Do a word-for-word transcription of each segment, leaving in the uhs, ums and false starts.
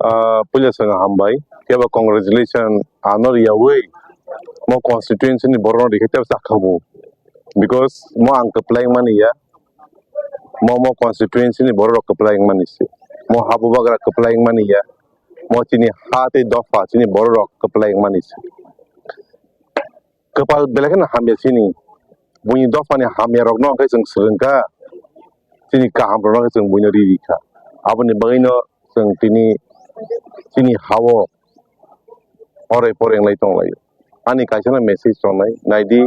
Ah, puila chwng hambai, kebo congratulation ano riyawi mo constituency ni borok no rikhe tebo chakhamu, because mo ang kwplai mani ya, mo mo constituency ni borok rok kwplai mani se, mo habubagra kwplai mani ya, mo chini ha tei dopha chini borok rok kwplai mani se. Kwpal belai kheno hamya chini. Buini dophani hamya rokno hwnkhe chwng swrwngkha, chini kaham rokno hwnkhe chwng buino ri rikha. Aboni bagwino chwng tini chini hao orai porenglai tonglaio. Ani kaisano message tongnai, naidi,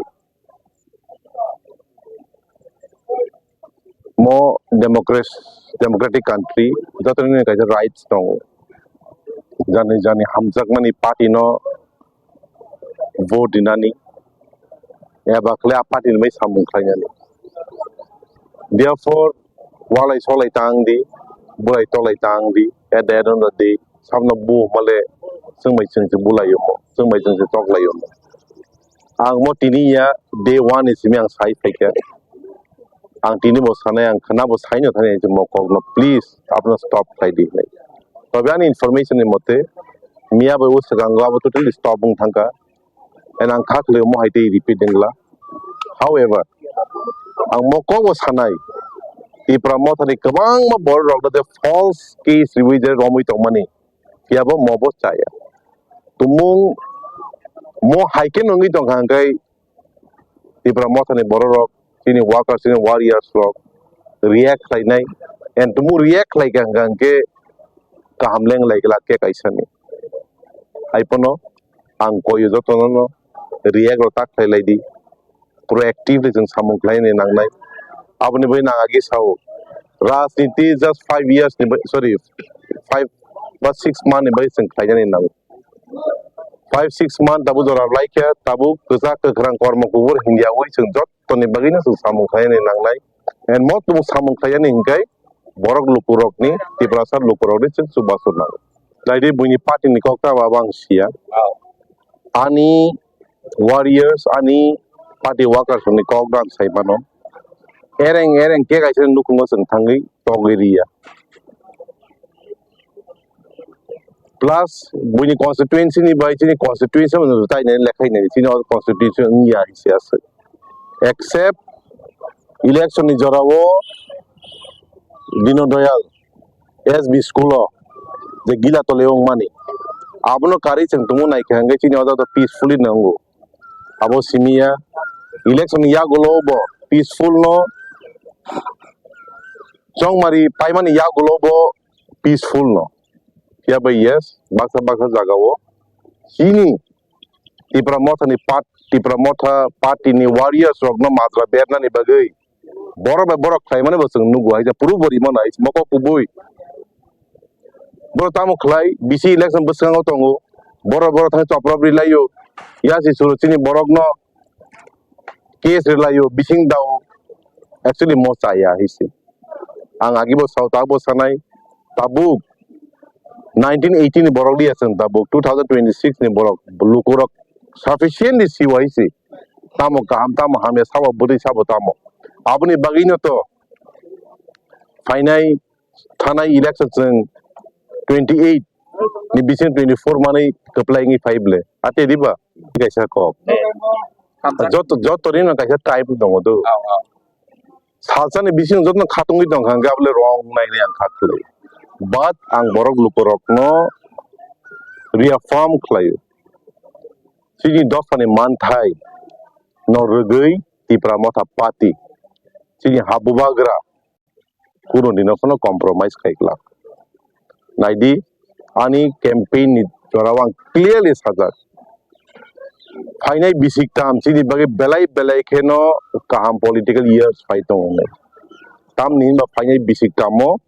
mo democracy, democratic country, joto ni kaisa rights tongo. Jani jani hamjakmani party no vote rinani, eba khle a party ni bai samung khlainani. Therefore, walai solai tang di, bulai tolai tang di, at the end of the day, samno bu male, chwng bai chwng se bulai omo, chwng bai chwng se toklai omo. Ang mo tini ya day one ni simi ang sai phaikha. Ang tini bo sanai, ang khwna bo saino thani mo kokno, please, apno stop khlai di hinwi. Tobe ani information ni mote, miya bai o swkango abo totally stop wng thangkha. And ang kha khlai mo hai tei repeat wngla. However, ang mo kok bo sanai, Tipra Mothani kwbangma borok rok de false case riwi je romwi tongmani, phiya bo mo bo chaya. Tumung mo hai khe nungwi tongkha hwnkhe Tipra Mothani borok rok, chini workers, chini warriors rok react khlainai, and tumung react khlaikha hwnkha hwnkhe kaham leng lai glak khe kaisani. Hai phano ang koyo jotono no react rok tak khlai lai di, proactively chwng samung khlaini nangnai. Aboni bagwi nang agi sao, rajniti just five years ni bai, sorry, five ba six month ni bai chwng khlainani nango. Five six month tabuk jora lai khe tabuk kwchak kwkhrang kormo kubur hindiyawi chwng jottoni bagwino chwng samung khlainani nangnai. And mo tabuk samung khlainani hinkhe borok lukurokni, Tiprasa lukurokni chwng chubachu nango. Naidi buini party ni kok tamo abo ang siya. Ani warriors, ani party workers ni kok no ang sai mano. Ereng ereng khe kaisa nukhungo chwng thangwi togwi riya. Plus buini constituency ni bai chini constituency bo tai nai lekhai nai chini o constituency wngya hinwi se aswk. Except election ni jorao Dino Doyal S B school o je gila tole wngmani, abono karwi chwng tongmo naikha hwnkhe chini o jaga peacefully no wngo. Abo simi ya, election ni yagulo bo peaceful no, chongmari paimani yagulo bo peaceful no. Phiya bai yes, baksa baksa jagao chini Tipra Motha ni part, Tipra Motha party ni warriors rokno majra bernani bagwi borok bai borok khlaimani bo chwng nugo, hai puru bo rima nai mokol kubui. Borok tamo khlai, bisi election bwskango tongo, borok borok thang chopropri laio, yasi suru chini borokno case rwlaio, bising dao, actually mo chaya hisi. Ang agibo sao, tabuk sanai, tabuk nineteen eighty ni borok liya chwng, tabuk two thousand twenty-six ni borok, lukurok sufficiently siwa hisi. Tamo kaham, tamo hamya, sabo bwtwi, sabo tamo. Aboni bagwino to phainai thanai election chwng twenty eight ni bising twenty four manwi kwplai wngwi phai ble. Ate diba? Kaisa kok. Joto, joto ni no kaisa type tongo do. Salsa ni bising joto no khatungwi tongkha hwnkhe abole wrong nai le ang kha khlai. But ang borok lukurokno reaffirm khlaio. Chini dophani manthai no rwgwi Tipra Motha Party chini ha bubagra kunu dino phano compromise khai glak. Naidi, ani campaign ni jorao ang clearly sajak. Phainai bisik tam chini bagwi belai belai kheno kaham political years phai tongo hinwi. Tamni hinba phainai bisik tamo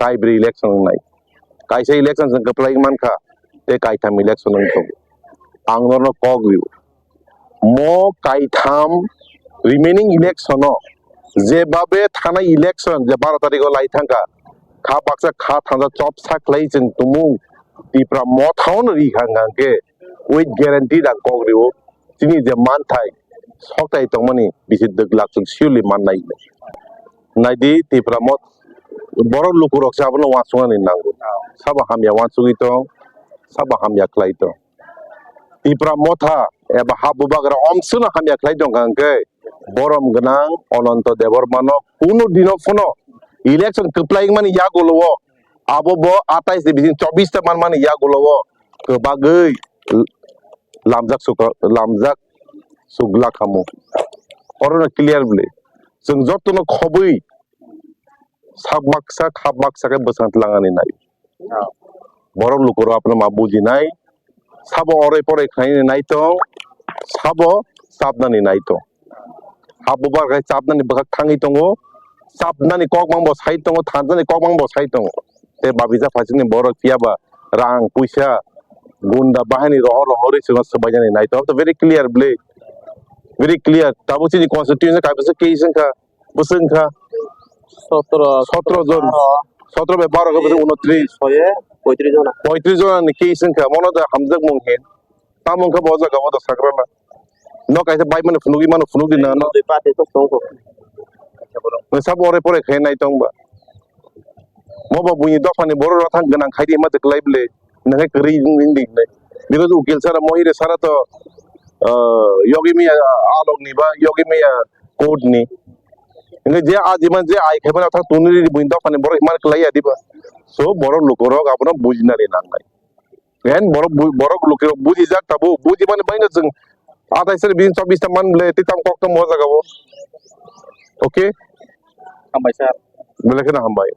tai bwrwi election wngnai. Kaisa election chwng kwplai mankha, tei kaitham election wng tongo. Ang norno kok rio. Mo kaitham remaining election o je babe thanai election je baro tarikh o lai thangkha, kha baksa kha thangsa chop sa khlai chwng tumung Tipra Motha no ri kha hwnkhe with guarantee ang kok rio. Chini je manthai soktai tongmani bisi dwk lak chwng surely mannai. Naidi Tipra Motha borok lukurok se abono uansuknani nango. sabo hamya uansugwi tong, sabo hamya khlai tong. Tipra Motha eba ha bubagra omswkno hamya khlai tongkha hwnkhe, borom gwnang Ananto Debbarmano kunu dino phano election kwplai wngmani yagulo o, abo bo atais ni bising chobbish ta manmani yagulo o kwbagwi lamjak sukha-, lamjak sugla khamu. Orono clear bwle. Chwng jotono khobwi sak baksa, khap baksa khe bwsang twlangani nai. Borok lukurok abono ma bujinai. Sabo oroi poroi khainani nai tong, sabo chapnani nai tong. Ha bubar khai chapnani bwkhak thangwi tongo, chapnani kok mangbo sai tongo, thanjani kok mangbo sai tongo. Tei babija phaisingni borok phiya ba rang puisa gunda bahini rohor rohorwi chwngno swbaijani nai tong. To very clear bwle, very clear. Tabuk chini constitution kaisa case wngkha, bwswk wngkha Sotro, sotro jon. Baro. Sotro bai baro khe bwswk unotris. Soye, poitris jona. Poitris jona ni case wngkha, mono da hamjakmung hin. Tamo wngkha bo jaga o da sakrana. No kaisa bai mani phunugwi mano phunugwi na no. Dui party to song ko. Sabo ore pore khe nai tong ba. Mo ba buini dopha ni borok rok thang gwnang khai di ma de klai bwle. Nang khe kwrwi wng di nai. Biro ukil sara mohire sara to, ah, yogi miya alok ni ba yogi miya court ni. Nge je ajiman je ai khai ba thang tuni ri buini dopha ni borok man klai ya di ba. So borok lukurok abono bujina ri nang nai. Yen borok bu-, borok lukurok bujijak tabuk, bujimani baino chwng atais tarik bini chobbish ta man bwle tei tamo kok tamo o jaga o. Okay? Hambai sir. Belai kheno hambai.